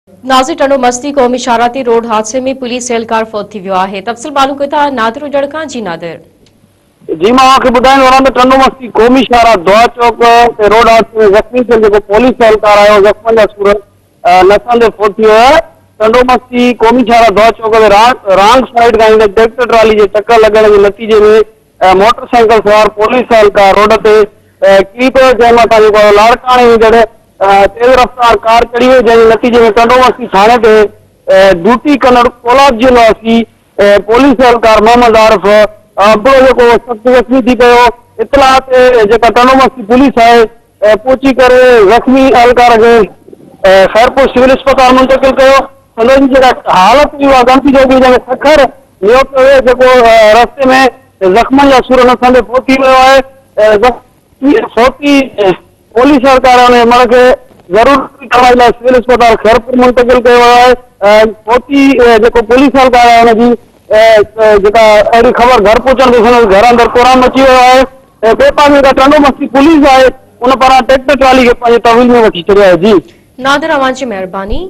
ناظر ٽنڊو مستي قومي شاهراهه تي روڊ حادثي ۾ پوليس اهلڪار فوت ٿي ويو آهي تفصيل معلوم ڪيون ٿا نادر اجڙ کان جي نادر. جي مان اوهان کي ٻڌائيندو هلان ته ٽنڊو مستي قومي شاهراهه دعا چوڪ تي روڊ حادثي ۾ زخمي ٿيل جيڪو پوليس اهلڪار آهي اهو زخمن جا سور نه سهندي فوت ٿي ويو آهي ٽنڊو مستي قومي شاهراهه دعا چوڪ تي رانگ سائيڊ کان ايندڙ ٽريڪٽر ٽرالي جي ٽڪر لڳڻ جي نتيجي ۾ موٽر سائيڪل سوار پوليس اهلڪار روڊ تي ڪري پيو، جنهن مٿان جيڪو آهي لاڙڪاڻي ايندڙ تيز رفتار ڪار چڙهي وئي، جنهن جي نتيجي ۾ ٽنڊو مستي ٿاڻي تي ڊيوٽي ڪندڙ ڪولاب جي واسي پوليس اهلڪار محمد عارف ابڙو جيڪو سخت زخمي ٿي پيو، اطلاع تي جيڪا ٽنڊو مستي پوليس آهي پهچي ڪري زخمي اهلڪار کي خيرپور سول اسپتال منتقل ڪيو، سندس جي جيڪا حالت هئي اها ڳڻتي جوڳي هئي، جنهن کي سکر نيو پيو ويو، جيڪو رستي ۾ زخمن جا سور نه سهندي فوت ٿي ويو آهي، زخمي فوتي پوليس اهلڪار ان جي مڙهه کي ضروري ڪارروائي لاء سول اسپتال خيرپور منتقل ڪيو ويو آهي، فوتي جيڪو پوليس اهلڪار آهي ان جي جيڪا اهڙي خبر گهر پهچڻ تي سندس گهر اندر ڪهرام مچي ويو آهي. ۽ ٻئي پاسي جيڪا ٽنڊو مستي پوليس آهي ان پاران ٽريڪٽر ٽرالي کي پنهنجي تحويل ۾ وٺي ڇڏيو آهي جي. نادر اوهان جي مهرباني.